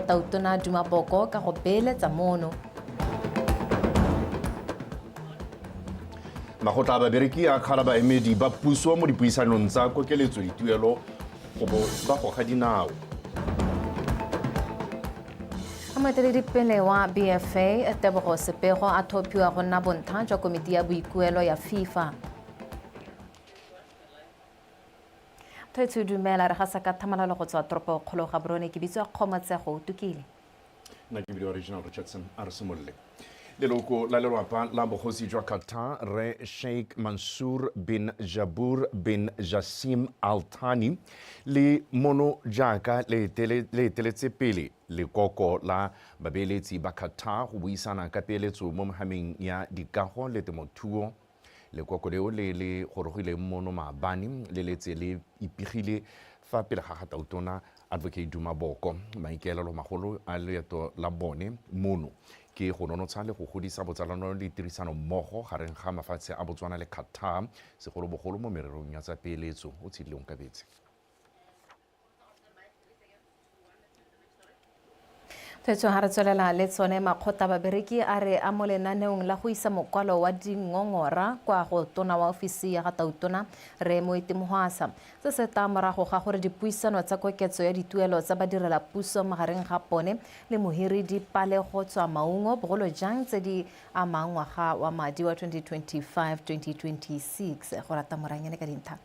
Tautona Duma Boko ka go beeletsa mono. Makgotla a babereki a kgala baemedi ba puso mo dipuisanong tsa kokeletso dituelo go bo ba goga dinao. Moeteledipele wa BFA Tebogo Sepego a thophiwa go nna bontha jwa komiti ya boikuelo ya FIFA. Thwetsho dumela re gasa ka thamalalo go tswa toropo kgolo Gaborone ke bitswa Kgomotsego o tukile. Nna ke bidiwa Reginald Richardson a re simolole. Leloko la lelwapa la bogosi jwa Qatar Rre Sheikh Mansour bin Jabur bin Jassim Al Thani le mono jaaka le eteletse pele lekoko la babeeletsi ba Qatar go buisana ka peeletso mo mehameng ya dikago le temothuo. Lekoko leo le le gorogileng mono maabane le letse le ipegile fa pele ga ga Tautona Advocate Duma Boko. Maikaelelo magolo a leeto la bone mono ke go nonotsha le go godisa botsalano le tirisano mmogo gareng ga mafatshe a Botswana le Qatar, segolobogolo mo mererong ya tsa peeletso. O tshedile Onkabetse. Tshwetso ga re tswelela le tsone makgotla babereki a re a mo lenaneong la go isa mokwalo wa dingongora kwa go tona wa ofisi ya ga tautona re Moeti Mohwasa. Se se tla morago ga gore dipuisano tsa koketso ya dituelo tsa badirela puso magareng ga bone le mohiri di pale go tswa maungo bogolo jang tse di amang ngwaga wa madi wa 2025-2026. Go rata moranyane ka dintlha.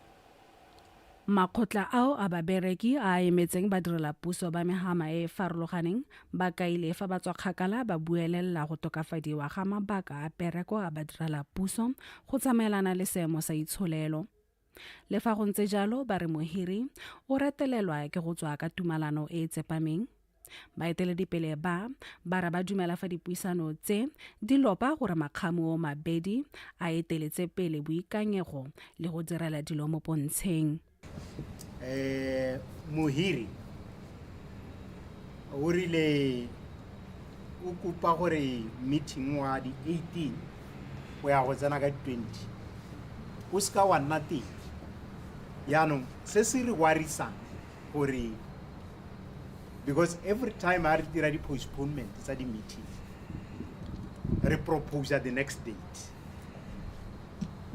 Makgotla ao a babereki a a emetseng badirelapuso ba mehama e e farologaneng ba kaile fa ba tswa kgakala ba buelelela go tokafadiwa ga mabaka a pereko a badirelapuso go tsamaelana le seemo sa itsholelo. Le fa go ntse jalo, ba re mohiri o retelelwa ke go tswa ka tumalano e e tsepameng. Baeteledipele ba, ba re ba dumela fa dipuisano tse di lopa gore makgamu o mabedi a eteletse pele boikanyego le go direla dilo mo pontsheng. Mohiri o rile o kopa gore meeting wa di 18 go ya go tsena ka di 20 o seka wa nna teng. Jaanong se se re warisang gore because every time a re dira di-postponement tsa di-meeting re proposa the next date.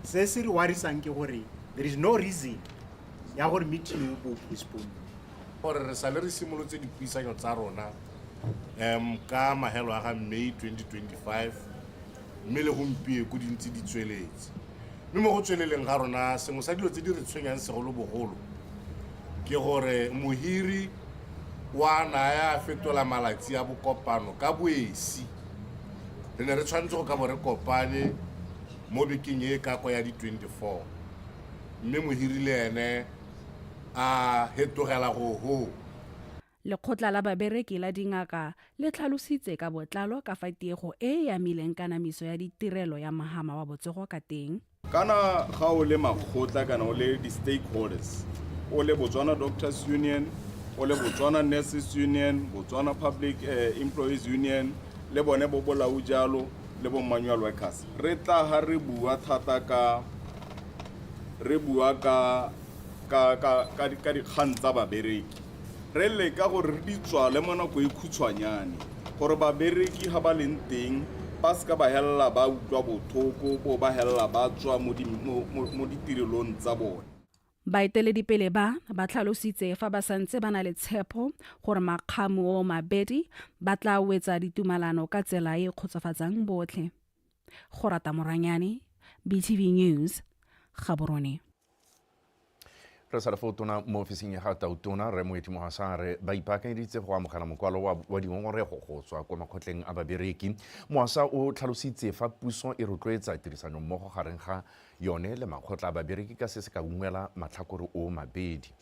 Se se re warisang ke gore there is no reason ya gore meeting o bo postpone. Gore re sale re simolotse dipuisanyo tsa rona ka mahelo a ga May 2025 mme le gompieko di ntse di tsweletse. Mme mo go tsweleleng ga rona sengwe sa dilo tse di re tshwenyang segolobogolo ke gore mohiri wa naya a fetola malatsi a bokopano ka boesi. Re ne re tshwanetse go ka bo re kopane mo bekeng e e kako ya di-24 mme mohiri le ene a hetogela go ho. Lekgotla la babereki la dingaka le tlhalositse ka botlalo ka fa tiego e e amileng kanamiso ya ditirelo ya mohama wa botsogo ka teng. Kana ga o le makgotla kana o le di-stakeholders, o le Botswana Doctors Union, o le Botswana Nurses Union, Botswana Public Employees Union, le bone bo bolau jalo le bo manual workers, re tla ga re bua thata ka re bua ka ka ka ka dikgang tsa babereki. Re leka gore re di tswale mo nako e khutshwanyane gore babereki ga ba leng teng ba seka ba helela ba utlwa bothoko bo ba helela ba tswa mo ditirelong tsa bone. Baeteledipele ba, ba tlhalositse fa ba santse ba na le tshepho gore makgamu oo mabedi ba tla wetsa ditumalano ka tsela e e kgotsofatsang botlhe. Gorata Moranyane, BTV News, Gaborone. Re sa le fo tona mo ofising ya ga Tautona, Rre Moeti Mohasa a re ba ipaakanyeditse go amogela mokwalo wa dingongorego go tswa kwa makgotleng a babereki. Mohasa o tlhalositse fa puso e rotloetsa tirisanommogo gareng ga yone le makgotla a babereki ka se se ka ungwela matlhakore oo mabedi.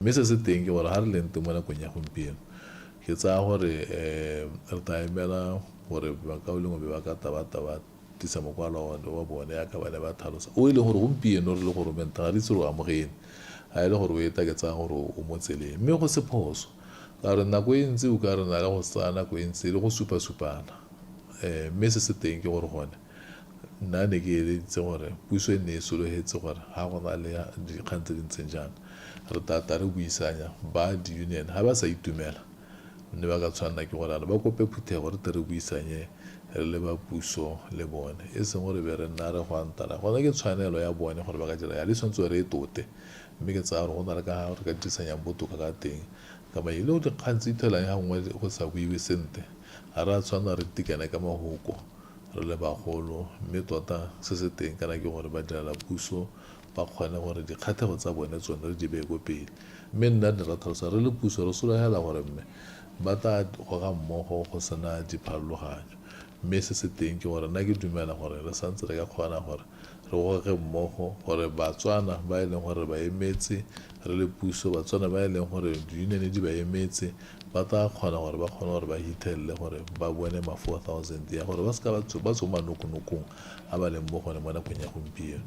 Mme se se teng ke gore ga re leng teng mo nakong ya gompieno, ke tsaya gore re tla emela gore bakaulengwe be ba ka tla ba tla ba tlisa mokwalo wa bone yaka ba ne ba tlhalosa, o e leng gore gompieno re le goromente ga re itse re o amogele. Ga e le gore o eta ke tsaya gore o mo tseleng. Mme go se phoso ka gore nako e ntsi o ka re na le go tsaya nako e ntsi le go supa-supana. Mme se se teng ke gore gone Nna ne ke eleditse gore puso e nne e sologetse gore ga go na le dikgang tse di ntseng jaana, re tla tla re buisanya ba di-union ga ba sa itumela. Mme ba ka tshwanela ke gore ba kope phuthego re tle re buisanye re le ba puso le bone, e seng gore be re nna re gwantana. Gone ke tshwanelo ya bone gore ba ka dira yalo, e tshwanetse re e tote, mme ke tsaya gore go na le ka re ka dirisanyang botoka ka teng. Ka maile go dikgang tse ithelang ga nngwe go sa buiwe sentle, ga re a tshwanela re tikane ka mahoko re le bagolo, mme tota se se teng kana ke gore badirela puso ba kgone gore dikgatlhego tsa bone tsone re di beye ko pele. Mme nna ne ra tlhalosa re le puso re sologela gore mme ba tla goga mmogo go sena dipharologanyo. Mme se se teng ke gore nna ke dumela gore re santse re ka kgona gore re goge mmogo gore Batswana ba e leng gore ba emetse re le puso, Batswana ba e leng gore di-union di ba emetse, ba tla kgona gore ba kgone gore ba hithelele gore ba bone ma 4000 ya gore ba seka ba tswa mo manokonokong a ba leng mo gone mo nakong ya gompieno.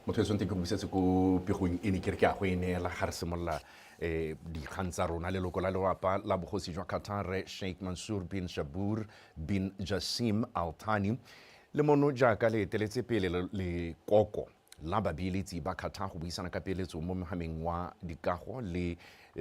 Motho e tshwanetse ke go busetse ko pegong e ne ke re ke a go e neela ga re simolola dikgang tsa rona. Leloko la lelapa la bogosi jwa Qatar, Sheikh Mansour bin Jabur bin Jassim Al Thani, le mono jaaka le eteletse pele lekoko la babeeletsi ba Qatar go buisana ka peeletso mo mohameng wa dikago le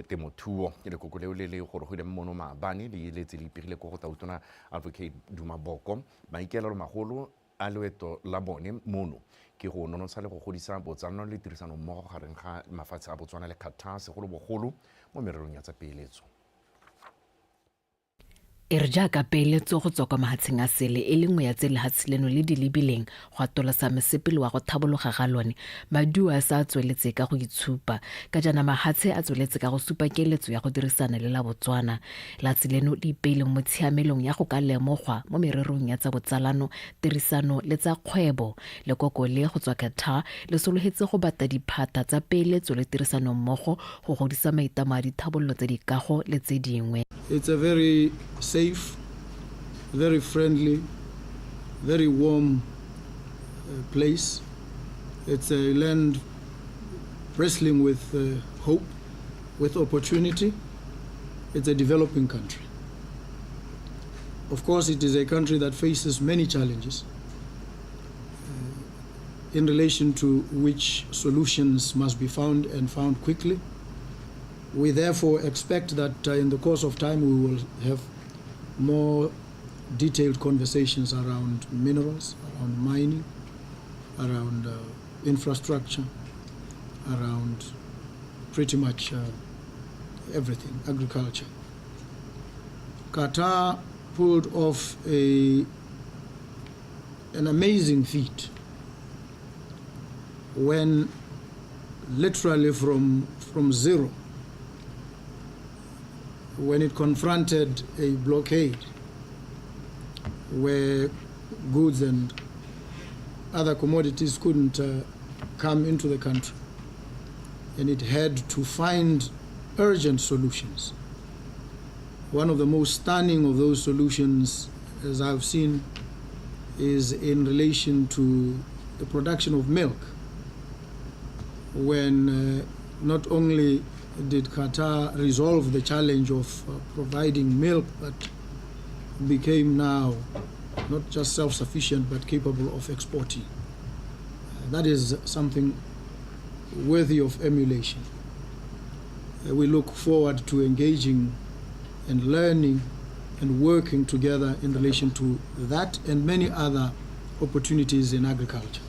temothuo. Lekoko leo le le gorogileng mono maabane le eletse le ipegile ko go tautona Advocate Duma Boko. Maikaelelo magolo a loeto la bone mono ke go nonotsha le go godisa botsalano le tirisano mmogo gareng ga mafatshe a Botswana le Qatar, segolobogolo mo mererong ya tsa peeletso. E re jaaka peeletso go tswa kwa mahatsheng a sele e le nngwe ya tse lehatshe leno le di lebileng go atolosa mosepele wa go thabologa ga lone, maduo a sa tsweletse ka go itshupa ka jaana mahatshe a tsweletse ka go supa keletso ya go dirisana le la Botswana. Lehatshe leno le ipeileng mo tshiamelong ya go ka lemogwa mo mererong ya tsa botsalano, tirisano le tsa kgwebo. Lekoko le go tswa Qatar le sologetse go bata diphata tsa peeletso le tirisanommogo go godisa maitamo a dithabololo tsa dikago le tse dingwe. It's a very safe, very friendly, very warm place. It's a land bristling with hope, with opportunity. It's a developing country. Of course, it is a country that faces many challenges in relation to which solutions must be found and found quickly. We therefore expect that in the course of time we will have more detailed conversations around minerals, around mining, around infrastructure, around pretty much everything, agriculture. Qatar pulled off an amazing feat when literally from zero, when it confronted a blockade where goods and other commodities couldn't come into the country, and it had to find urgent solutions. One of the most stunning of those solutions, as I've seen, is in relation to the production of milk, when not only did Qatar resolve the challenge of providing milk, but became now not just self-sufficient, but capable of exporting. That is something worthy of emulation. We look forward to engaging and learning and working together in relation to that and many other opportunities in agriculture.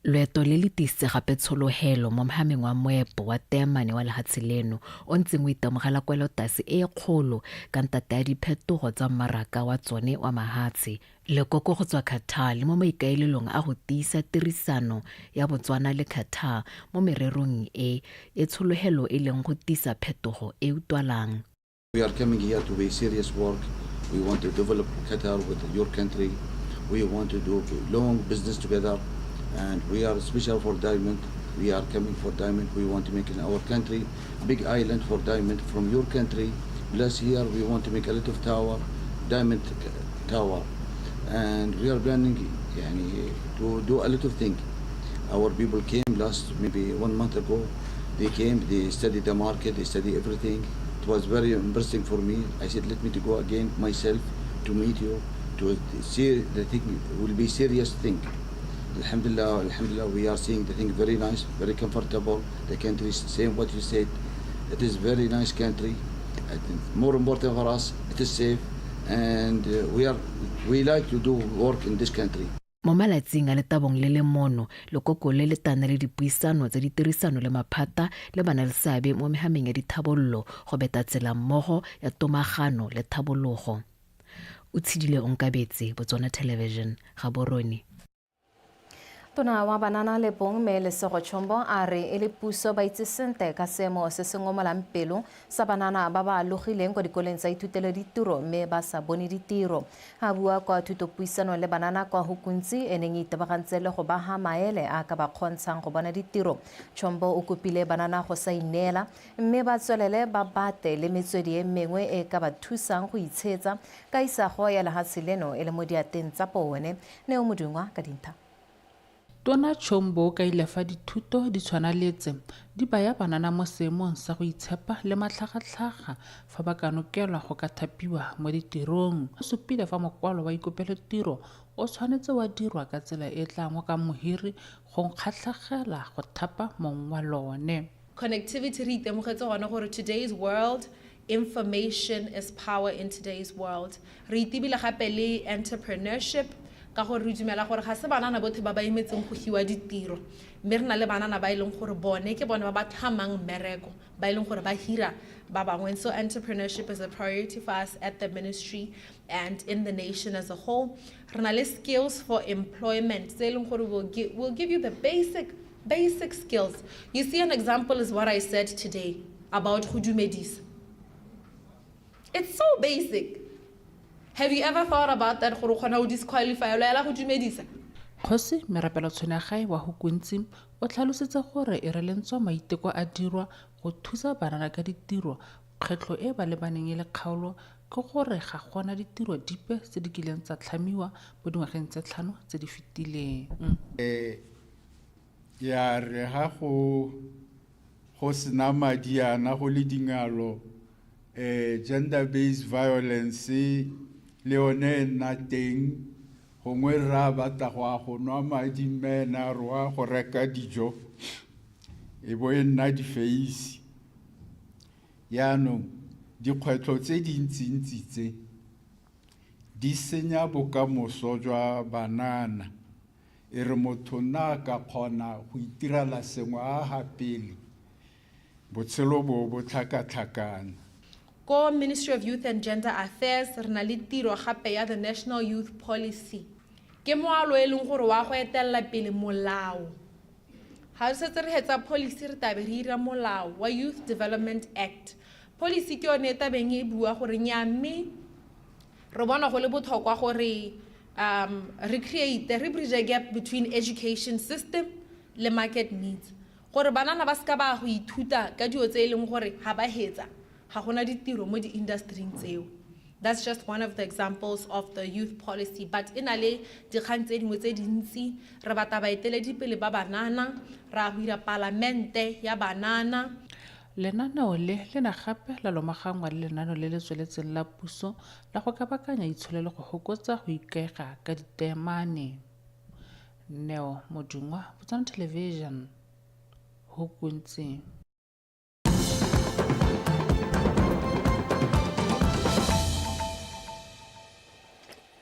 Loeto le le tiisitse gape tshologelo mo mohameng wa moepo wa teemane wa lehatshe leno o ntseng o itemogela kwelotase e kgolo ka ntata ya diphetogo tsa mmaraka wa tsone wa mahatshe. Lekoko go tswa Qatar le mo maikaelelong a go tiisa tirisano ya Botswana le Qatar mo mererong e e tshologelo e leng go tiisa phetogo e utlwalang. We are coming here to be serious work. We want to develop Qatar with your country. We want to do long business together, and we are special for diamond. We are coming for diamond. We want to make in our country big island for diamond from your country. Plus here we want to make a lot of tower, diamond tower, and we are planning to do a lot of things. Our people came last maybe 1 month ago. They came, they studied the market, they studied everything. It was very embarrassing for me. I said, let me to go again myself to meet you, to see the thing will be serious thing. Alhamdulillah, alhamdulillah, we are seeing the thing very nice, very comfortable. The country is same what you said. It is very nice country, I think more important for us, it is safe, and uh, we are we like to do work in this country. Mo malatsing a letabong le le mono, lekoko le le tana le dipuisano tsa ditirisano le maphata le banaleseabe mo mehameng ya dithabololo go beta tsela mmogo ya tomagano le thabologo. O tshedile Onkabetse, Botswana Television, Gaborone. Tona wa banana le bong mme Lesego Chombo a re e le puso ba itse sente ka seemo se se ngomolang pelo sa banana ba ba alogileng kwa dikoleng tsa ithutelo ditiro mme ba sa bone ditiro. A bua kwa thutopuisanong le banana kwa Hukuntsi e neng e itebagantse le go ba ha maele a ka ba kgontshang go bona ditiro. Chombo o kopile banana go sa ineela mme ba tswelele ba bate le metswedi e mengwe e ka ba thusang go itshetsa ka isago ya lehatshe leno e le mo diateng tsa bone. Neo Modungwa ka dintha. Tona Chombo o kaile fa dithuto di tshwana le tse di baya banana mo seemong sa go itshepa le matlhagatlhaga fa ba ka nokelwa go ka thapiwa mo ditirong. O supile fa mokwalo wa ikopelotiro o tshwanetse wa dirwa ka tsela e e tla ngokang mohiri go kgatlhegela go thapa mong wa lone. Connectivity re itemogetse gone gore today's world information is power in today's world. Re itebile gape le entrepreneurship ka gore re dumela gore ga se banana botlhe ba ba emetseng go hiwa ditiro mme re na le banana ba e leng gore bone ke bone ba ba tlhamang mmereko ba e leng gore ba hira ba bangwe. And so entrepreneurship is a priority for us at the ministry and in the nation as a whole. Re na le skills for employment tse e leng gore will give you the basic basic skills. You see, an example is what I said today about go dumedisa. It's so basic. Have you ever thought about that gore o kgona go disqualify lo ela go dumedisa? Kgosi Merapelo Tshweneyagae wa Hukuntsi o tlhalositse gore e re le ntswa maiteko a dirwa go thusa banana ka ditiro, kgwetlho e ba lebaneng e le kgaolo ke gore ga gona ditiro dipe tse di kileng tsa tlhamiwa mo dingwageng tse tlhano tse di fetileng. Ya re ha go go sena madi ana go le dingalo gender based violence le yone e nna teng gongwe rra batla go a go nwa madi mme ene a re wa go reka dijo e bo e nna difeisi yaanong dikgwetlho tse dintsintsi tse di senya bokamoso jwa banana e re motho nna a ka kgona go itirela sengwe a ga pele botshelo bo bo tlhakatlhakana. Ko Ministry of Youth and Gender Affairs re na le tiro gape ya the National Youth Policy. Ke moalo e leng gore wa go etelela pele molao. Ga re setse re hetsa policy re tabe re ira molao wa Youth Development Act. Policy ke yone e tabeng e bua gore nya mme re bona go le botlhokwa gore re create re bridge a gap between education system le market needs gore banana ba seka ba go ithuta ka dilo tse e leng gore ga ba hetsa ga gona ditiro mo di-industryng tseo. That's just one of the examples of the youth policy, but e na le dikgang tse dingwe tse dintsi. Re batla baeteledipele ba banana, ra go ira palamente ya banana. Lenaneo le le na gape la lomagangwa le lenaneo le le tsweletseng la puso la go kabakanya itsholelo go fokotsa go ikaega ka diteemane. Neo Modungwa, Botswana Television, Hukuntsi.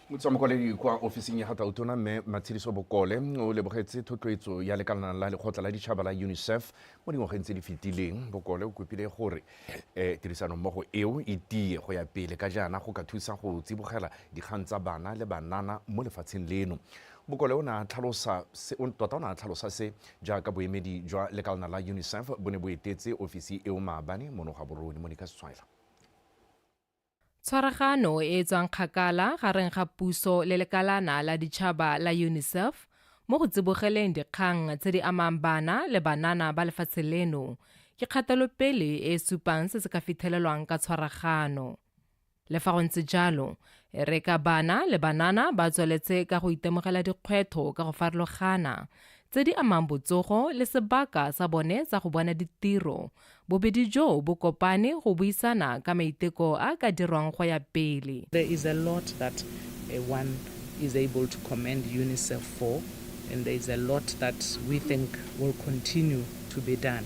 Motsamakwaledi kwa ofising ya ga Tautona mme Matshediso Bokole o lebogetse thotloetso ya lekalana la lekgotla la ditšhaba la UNICEF mo dingwageng tse di fetileng. Bokole o kopile gore um tirisanommogo eo e tie go ya pele ka jaana go ka thusa go tsibogela dikgang tsa bana le banana mo lefatsheng leno. Bokole o ne a tlhalosa se, tota o ne a tlhalosa se jaaka boemedi jwa lekalana la UNICEF bo ne bo etetse ofisi eo maabane mono Gaborone. Monica Setshwaela. Tshwaragano e e tswang kgakala gareng ga puso le lekalana la ditšhaba la UNICEF mo go tsibogeleng dikgang tse di amang bana le banana ba lefatshe leno ke kgatelopele e e supang se se ka fitlhelelwang ka tshwaragano. Le fa go ntse jalo, e re ka bana le banana ba tsweletse ka go itemogela dikgwetlho ka go farologana tse di amang botsogo le sebaka sa bone sa go bona ditiro, bobedi jo bo kopane go buisana ka maiteko a ka dirwang go ya pele. There is a lot that one is able to commend UNICEF for, and there is a lot that we think will continue to be done.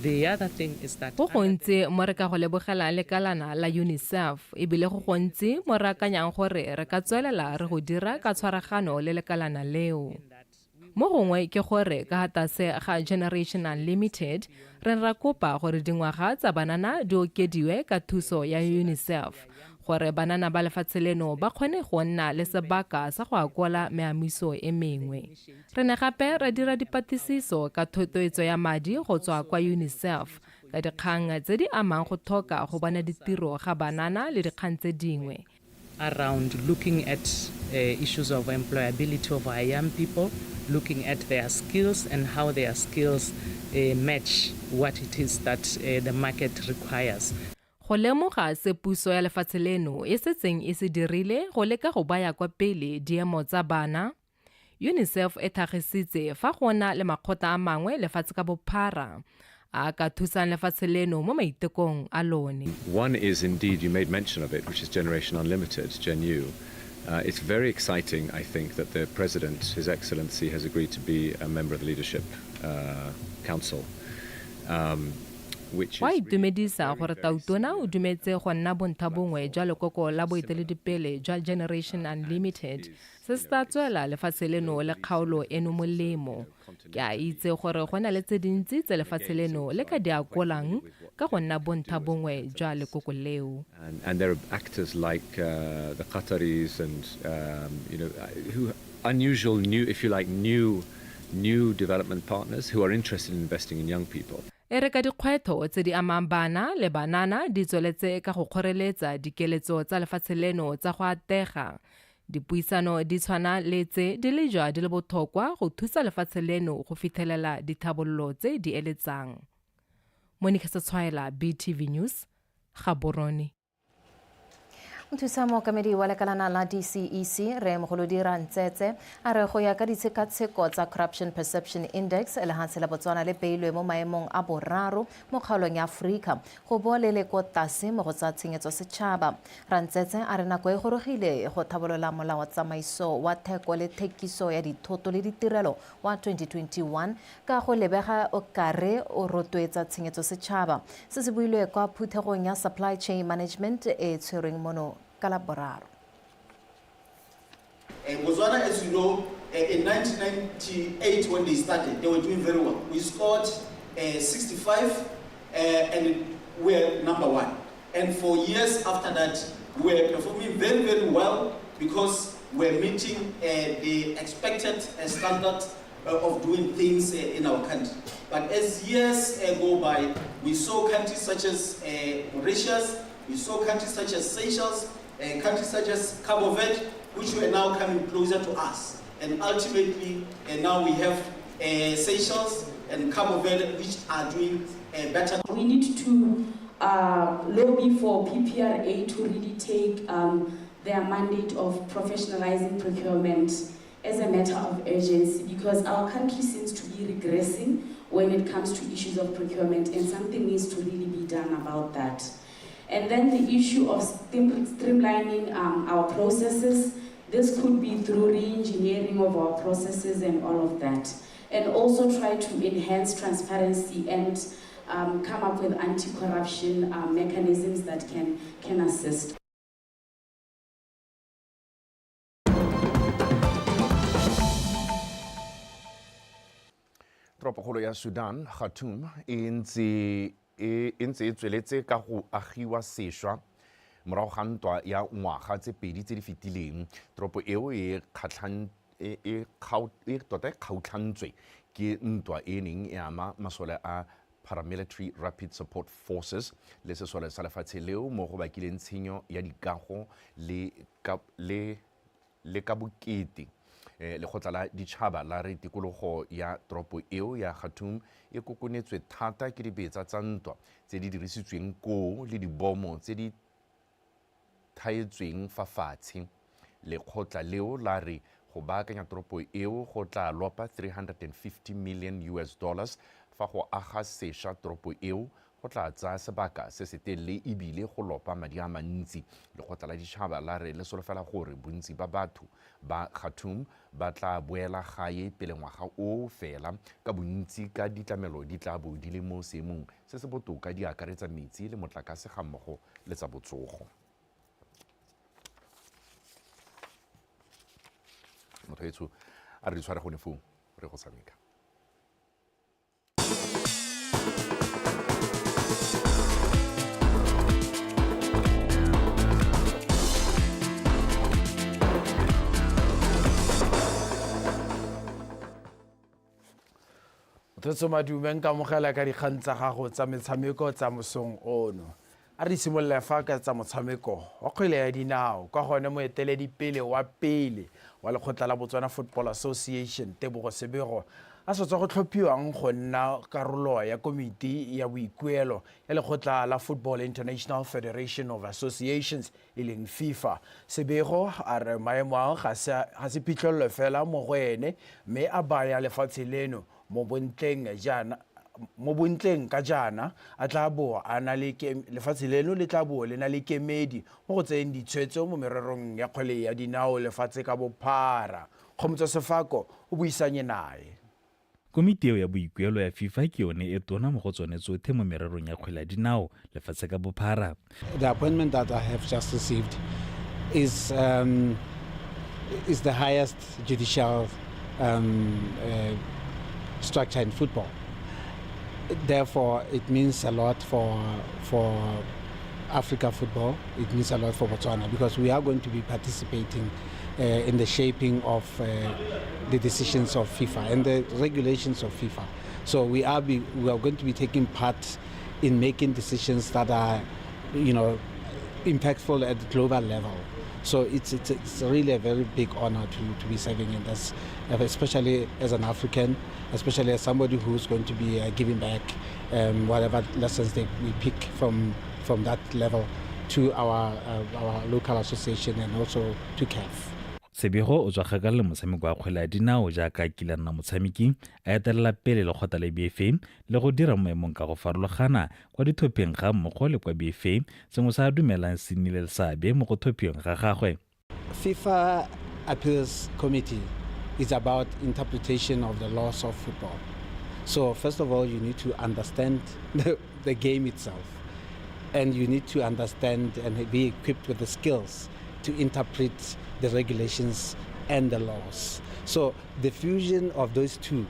The other thing is that Go gontsi mo re ka go lebogelang lekalana la UNICEF e bile go gontsi mo re akanyang gore re ka tswelela re go dira ka tshwaragano le lekalana leo. Mo gongwe ke gore ka tlase ga Generation Unlimited re ne ra kopa gore dingwaga tsa banana di okediwe ka thuso ya UNICEF gore banana ba lefatshe leno ba kgone go nna le sebaka sa go akola meamiso e mengwe. Re ne gape ra dira dipatlisiso ka thotloetso ya madi go tswa kwa UNICEF ka dikgang tse di amang go tlhoka go bona ditiro ga banana le dikgang tse dingwe. Around looking at issues of employability of our young people, looking at their skills and how their skills match what it is that the market requires. Go lemoga se puso ya lefatshe leno e setseng e se dirile go leka go baya kwa pele diemo tsa bana, UNICEF e tlhagisitse fa go na le makgotla a mangwe lefatshe ka bophara a ka thusang lefatshe leno mo maitekong a lone. One is indeed, you made mention of it, which is Generation Unlimited, Gen U. It's very exciting, I think, that the President, His Excellency, has agreed to be a member of the Leadership Council. Go a itumedisa gore Tautona o dumetse go nna bontha bongwe jwa lekoko la boeteledipele jwa Generation Unlimited. Se se tla tswela lefatshe leno le kgaolo eno molemo. Ke a itse gore go na le tse dintsi tse lefatshe leno le ka di akolang ka go nna bontha bongwe jwa lekoko leo. And there are actors like the Qataris and, who unusual new, if you like, new development partners who are interested in investing in young people. E re ka dikgwetlho tse di amang bana le banana di tsweletse ka go kgoreletsa dikeletso tsa lefatshe leno tsa go atega, dipuisano di tshwana le tse di lejwa di le botlhokwa go thusa lefatshe leno go fitlhelela dithabololo tse di eletsang. Monica Setshwaela, BTV News, Gaborone. Mothusa mookamedi wa lekalana la DCEC Rre Mogolodi Rantsetse a re go ya ka ditshekatsheko tsa Corruption Perception Index, lehatshe la Botswana le beilwe mo maemong a boraro mo kgaolong ya Aforika go bo le le ko tlase mo go tsa tshenyetso setšhaba. Rantsetse a re nako e gorogile go thabolola molao tsamaiso wa theko le thekiso ya dithoto le ditirelo wa 2021 ka go lebega o kare o rotloetsa tshenyetso setšhaba. Se se builwe kwa phuthegong ya Supply Chain Management e tshwerweng mono ka la boraro. Botswana, as you know, in 1998 when they started, they were doing very well. We scored 65 and we were number one. And for years after that, we were performing very, very well because we're meeting the expected standard of doing things in our country. But as years go by, we saw countries such as Mauritius, we saw countries such as Seychelles, countries such as Cabo Verde, which were now coming closer to us. And ultimately, now we have Seychelles and Cabo Verde, which are doing better. We need to lobby for PPRA to really take their mandate of professionalizing procurement as a matter of urgency, because our country seems to be regressing when it comes to issues of procurement, and something needs to really be done about that. And then the issue of streamlining our processes. This could be through re-engineering of our processes and all of that. And also try to enhance transparency and come up with anti-corruption mechanisms that can assist. Toropokgolo ya Sudan, Khartoum, e ntse e tsweletse ka go agiwa sešwa morago ga ntwa ya ngwaga tse pedi tse di fetileng. Toropo eo e tota e kgaotlhantswe ke ntwa e neng e ama masole a Paramilitary Rapid Support Forces le sesole sa lefatshe leo mo go bakileng tshenyo ya dikago le ka bokete. Lekgotla la ditšhaba la re tikologo ya toropo eo ya Khartoum e kokonetswe thata ke dibetsa tsa ntwa tse di dirisitsweng koo le dibomo tse di thaetsweng fa fatshe. Lekgotla leo la re go baakanya toropo eo go tla lopa $350 million fa go aga sešwa toropo eo go tla tsaya sebaka se se telele ebile go lopa madi a mantsi. Lekgotla la ditšhaba la re le solofela gore bontsi ba batho ba Khartoum ba tla boela gae pele ngwaga o fela ka bontsi ka ditlamelo di tla bo di le mo seemong se se botoka di akaretsa metsi le motlakase ga mmogo le tsa botsogo. Motho etsho a re di tshware gone foo re go tshameka. Motho madume nka amogela ka dikgang tsa gago tsa metshameko tsa mosong ono. A re simolola fa ka tsa motshameko wa kgwele ya dinao kwa gone moeteledipele wa pele wa lekgotla la Botswana Football Association Tebogo Sebego a sa tswa go tlhophiwang go nna karolo ya komiti ya boikuelo ya lekgotla la Football International Federation of Associations e leng FIFA. Sebego a re maemo ao ga se phitlhelelo fela mo go ene mme a baya lefatshe leno mo bontleng jaana mo bontleng ka jaana a tla bo a na le lefatshe leno le tla bo le na le kemedi mo go tseyeng ditshwetso mo mererong ya kgwele ya dinao lefatshe ka bophara. Kgomotso Sefako o buisanye nae. Komiti eo ya boikuelo ya FIFA ke yone e tona mo go tsone tsothe mo mererong ya kgwele ya dinao lefatshe ka bophara. The appointment that I have just received is the highest judicial structure in football. Therefore, it means a lot for Africa football. It means a lot for Botswana because we are going to be participating in the shaping of the decisions of FIFA and the regulations of FIFA. So we are going to be taking part in making decisions that are, you know, impactful at the global level. So it's really a very big honor to be serving in this, especially as an African, especially as somebody who's going to be giving back whatever lessons that we pick from that level to our local association and also to CAF. Sebego o tswa kgakala le motshameko wa kgwele ya dinao jaaka a kile a nna motshameki, a etelela pele lekgotla la BFA le go dira mo maemong ka go farologana kwa dithopheng ga mmogo le kwa BFA, sengwe se a dumelang se nnile le seabe mo go thophiweng ga gagwe. FIFA Appeals Committee is about interpretation of the laws of football. So first of all, you need to understand the game itself, and you need to understand and be equipped with the skills to interpret the regulations and the laws. So the fusion of those two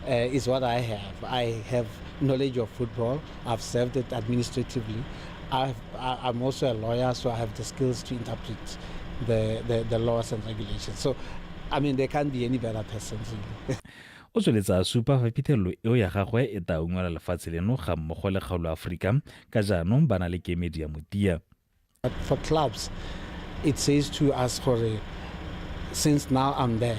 is what I have. I have knowledge of football. I've served it administratively. I'm also a lawyer, so I have the skills to interpret the laws and regulations. So, I mean, there can't be any better person, really. O tsweletsa a supa fa phitlhelelo eo ya gagwe e tla ungwela lefatshe leno ga mmogo le kgaolo Aforika ka jaanong ba na le kemedi ya motia. But for clubs, it says to us, gore, since now I'm there,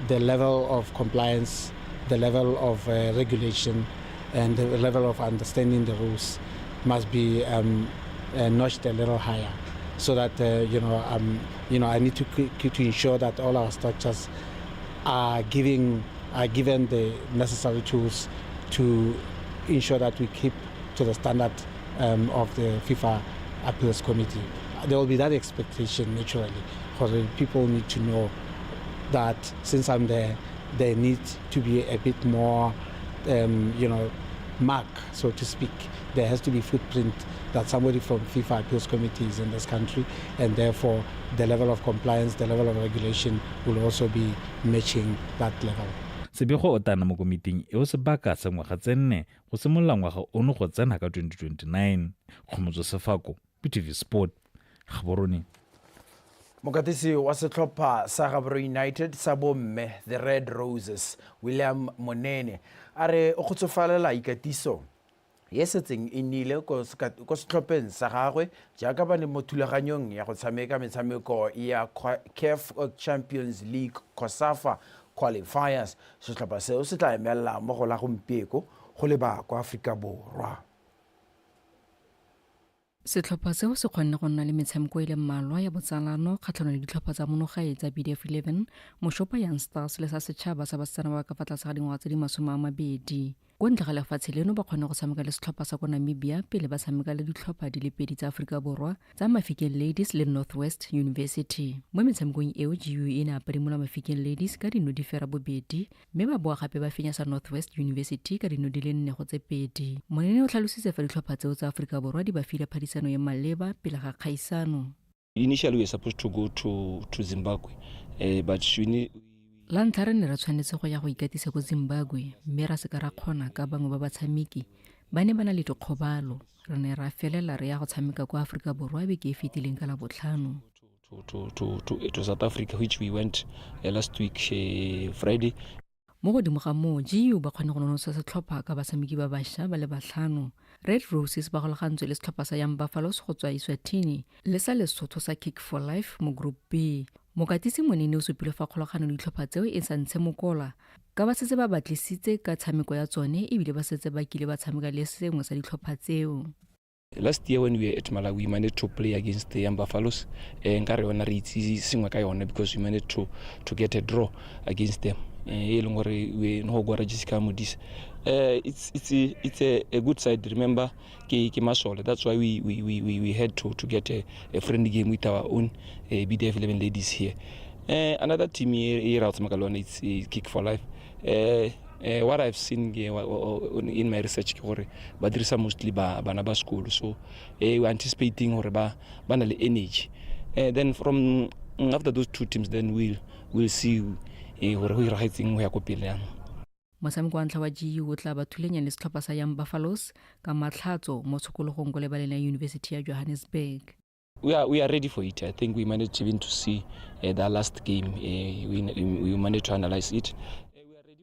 the level of compliance, the level of regulation, and the level of understanding the rules must be notched a little higher, so that I need to ensure that all our structures are given the necessary tools to ensure that we keep to the standard of the FIFA Appeals Committee. There will be that expectation naturally, because people need to know that since I'm there, there needs to be a bit more, mark, so to speak. There has to be footprint that somebody from FIFA Appeals Committee is in this country, and therefore the level of compliance, the level of regulation will also be matching that level. Sebego o tana mo komiting eo sebaka sa ngwaga tse nne go simolola ngwaga ono go tsena ka 2029. Kgomotso Sefako, BTV Sport, Gaborone. Mokatisi wa setlhopha sa Gaborone United sa bomme The Red Roses, William Monene, a re o kgotsofalela ikatiso e setseng e nnile ko setlhopheng sa gagwe jaaka ba ne mo thulaganyong ya go tshameka metshameko ya CAF Champions League COSAFA qualifiers. Setlhopha seo se tla emelela mo go la gompieko go leba kwa Aforika Borwa. Setlhopha seo se kgonne go nna le metshameko e le mmalwa ya botsalano kgatlhanong le ditlhopha tsa monogae tsa BDF 11, Moshopa Young Stars le sa setšhaba sa basetsana ba ka fa tlase ga dingwaga tse di 20. Ko ntle ga lefatshe leno ba kgone go tshameka le setlhopha sa ko Namibia pele ba tshameka le ditlhopha di le pedi tsa Aforika Borwa tsa Mafikeng Ladies le North West University. Mo metshamekong eo GU e ne a padimola Mafikeng Ladies ka dino di fera bobedi mme ba boa gape ba fenya sa North West University ka dino di le 4-2. Monene o tlhalositse fa ditlhopha tseo tsa Aforika Borwa di ba file phadisano e maleba pele ga kgaisano. Initially we were supposed to go to Zimbabwe, but we need La ntlha re ne re tshwanetse go ya go ikatisa ko Zimbabwe mme ra se ka ra kgona ka bangwe ba batshameki ba ne ba na le dikgobalo. Re ne ra felela re ya go tshameka kwa Aforika Borwa beke e fetileng ka Labotlhano. To South Africa, which we went last week, Friday. Mo godimo ga moo, GU ba kgone go nonotsha setlhopha ka batshameki ba bašwa ba le batlhano. Red Roses ba golagantswe le setlhopha sa Young Buffaloes go tswa Eswatini le sa Lesotho sa Kick for Life mo Group B. Mokatisi Monene o supile fa kgolagano le ditlhopha tseo e sa ntshe mokola ka ba setse ba batlisitse ka tshameko ya tsone ebile ba setse ba kile ba tshameka le sengwe sa ditlhopha tseo. Last year when we were at Malawi, we managed to play against the Young Buffaloes. Nka re yona re itse sengwe ka yone because we managed to get a draw against them. E leng gore we no go Jessica Modise. It's a good side. Remember, ke masole. That's why we had to get a friendly game with our own BDF 11 ladies here. Another team here out Makalone, it's Kick for Life. What I've seen in my research ke gore ba dirisa mostly ba bana ba sekolo, so we're anticipating gore ba na le energy. Then from after those two teams, then we'll see gore go iragetseng go ya ko pele yang. Motshameko wa ntlha wa GU o tla ba thulenya le setlhopha sa Young Buffaloes ka Matlhatso mo tshokologong ko lebaleng la University ya Johannesburg. We are ready for it. I think we managed even to see the last game. We managed to analyze it.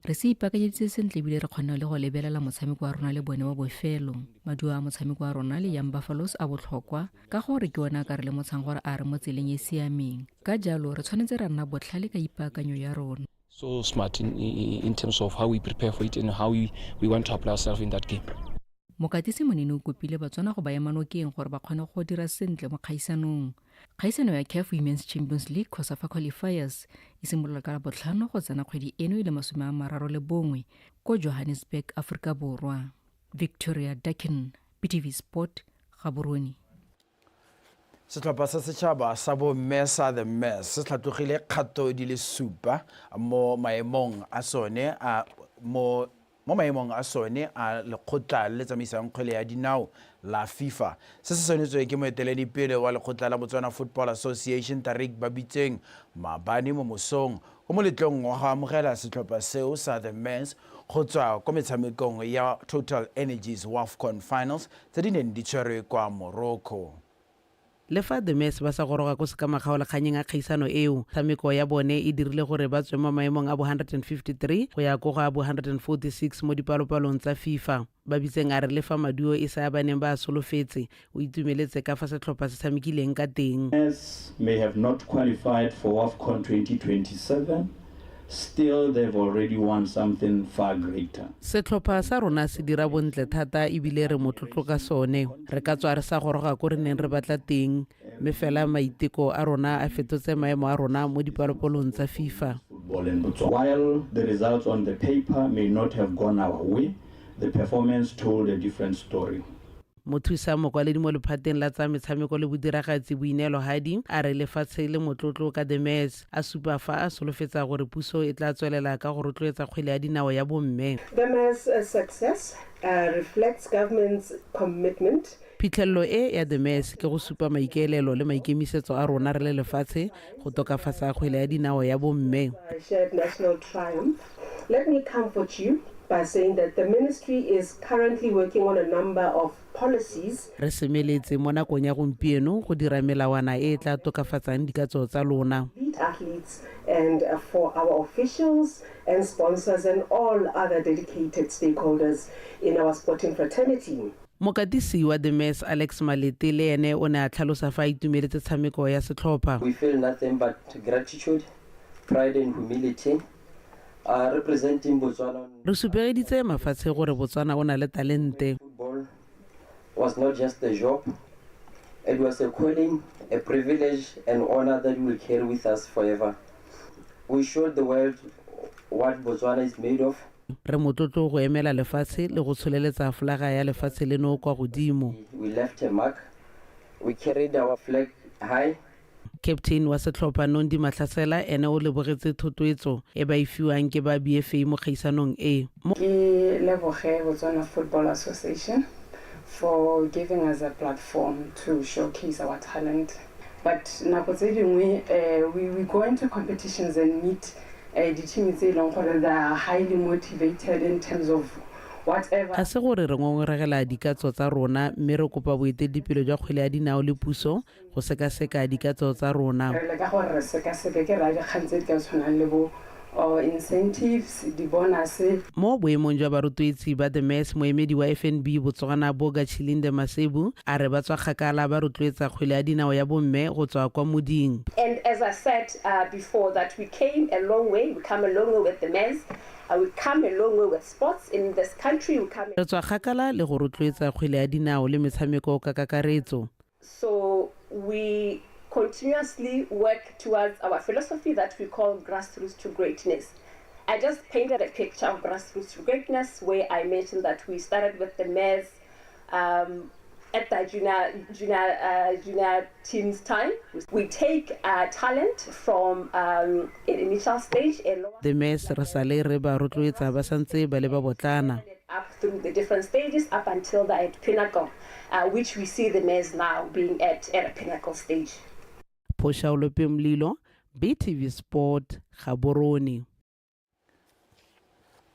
Re se ipaakanyeditse sentle ebile re kgonne le go lebelela motshameko wa rona le bone wa bofelo. Maduo a motshameko wa rona le Young Buffaloes a botlhokwa ka gore ke one a ka re lemotshang gore a re mo tseleng e siameng. Ka jalo re tshwanetse ra nna botlhale ka ipaakanyo ya rona. So smart in terms of how we prepare for it and how we want to apply ourselves in that game. Mokatisi Monene o kopile Batswana go ba ema nokeng gore ba kgone go dira sentle mo kgaisanong. Kgaisano ya CAF Women's Champions League COSAFA Qualifiers e simolola ka Labotlhano go tsena kgwedi eno e le 31 ko Johannesburg, Aforika Borwa. Victoria Dakin, BTV Sport, Gaborone. Setlhopha sa setšhaba sa bomme sa The Mess se tlhatlogile kgato di le supa mo maemong a sone a lekgotla le le tsamaisang kgwele ya dinao la FIFA. Se se tshwanetswe ke moeteledipele wa lekgotla la Botswana Football Association, Tarik Babitseng, maabane mo mosong ko moletlong wa go amogela setlhopha seo sa The Mess go tswa ko metshamekong ya Total Energies WAFCON Finals tse di neng di tshwerwe kwa Morocco. Le fa The Mess ba sa goroga ko sekamakgaolakganyeng a kgaisano eo, tshameko ya bone e dirile gore ba tswe mo maemong a bo 153 go ya ko go a bo 146 mo dipalopalong tsa FIFA. Babitseng a re le fa maduo e sa ba neng ba a solofetse, o itumeletse ka fa setlhopha se tshamekileng ka teng. May have not qualified for WAFCON 2027, still they've already won something far greater. Setlhopha sa rona se dira bontle thata ebile re motlotlo ka sone. Re ka tswa re sa goroga ko re neng re batla teng, mme fela maiteko a rona a fetotse maemo a rona mo dipalopalong tsa FIFA. Football in Botswana. While the results on the paper may not have gone our way, the performance told a different story. Mothusa mokwaledi mo lephateng la tsa metshameko le bodiragatsi, Boineelo Hadi, a re lefatshe le motlotlo ka The Mess, a supa fa a solofetsa gore puso e tla tswelela ka go rotloetsa kgwele ya dinao ya bomme. The Mess success reflects government's commitment. Phitlhelelo e ya The Mess ke go supa maikaelelo le maikemisetso a rona re le lefatshe go tokafatsa kgwele ya dinao ya bomme. Shared national triumph. Let me comfort you by saying that the ministry is currently working on a number of policies. Re semeletse mo nakong ya gompieno go dira melawana e e tla tokafatsang dikatso tsa lona. Elite athletes and for our officials and sponsors and all other dedicated stakeholders in our sporting fraternity. Mokatisi wa The Mess, Alex Malete, le ene o ne a tlhalosa fa a itumeletse tshameko ya setlhopha. We feel nothing but gratitude, pride and humility. Representing Botswana. Re supegeditse mafatshe gore Botswana o na le talente. Football was not just a job. It was a calling, a privilege and honor that we will carry with us forever. We showed the world what Botswana is made of. Re motlotlo go emela lefatshe le go tsholeletsa folaga ya lefatshe leno kwa godimo. We left a mark. We carried our flag high. Captain wa setlhopha Nondi Mahlasela ene o lebogetse thotloetso e ba e fiwang ke ba BFA mo kgaisanong e. Ke leboge Botswana Football Association for giving us a platform to showcase our talent. But nako tse dingwe we go into competitions and meet di-team tse e leng gore they are highly motivated in terms of whatever. Ga se gore re ngongoregela dikatso tsa rona mme re kopa boeteledipele jwa kgwele ya dinao le puso go sekaseka dikatso tsa rona. Re leka gore re sekaseke ke raya dikgang tse di ka tshwanang le bo incentives, di-bonus. Mo boemong jwa barotloetsi ba The Mess, moemedi wa FNB Botswana Boga Chilinde Masebu a re ba tswa kgakala ba rotloetsa kgwele ya dinao ya bomme go tswa kwa moding. And as I said before that we came a long way, we come a long way with The Mess, we come a long way with sports in this country, we come. Re tswa kgakala le go rotloetsa kgwele ya dinao le metshameko ka kakaretso. So we continuously work towards our philosophy that we call grassroots to greatness. I just painted a picture of grassroots to greatness where I mentioned that we started with the Mess at the junior team's time. We take talent from an initial stage, a lower The Mess re sale re ba rotloetsa ba santse ba le ba botlana. Up through the different stages up until they're at pinnacle, which we see the Mess now being at a pinnacle stage. Phoshaolope Mlilo, BTV Sport, Gaborone.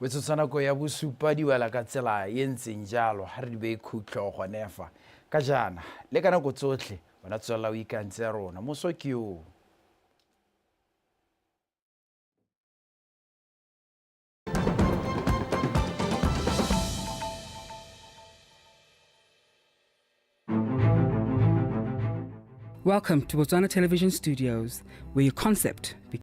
Metsotso nako ya bosupa di wela ka tsela e ntseng jalo ga re di beye khutlo gone fa ka jaana le ka nako tsotlhe wena tswelela o ikantse rona moso ke yoo. Welcome to Botswana Television Studios, where your concept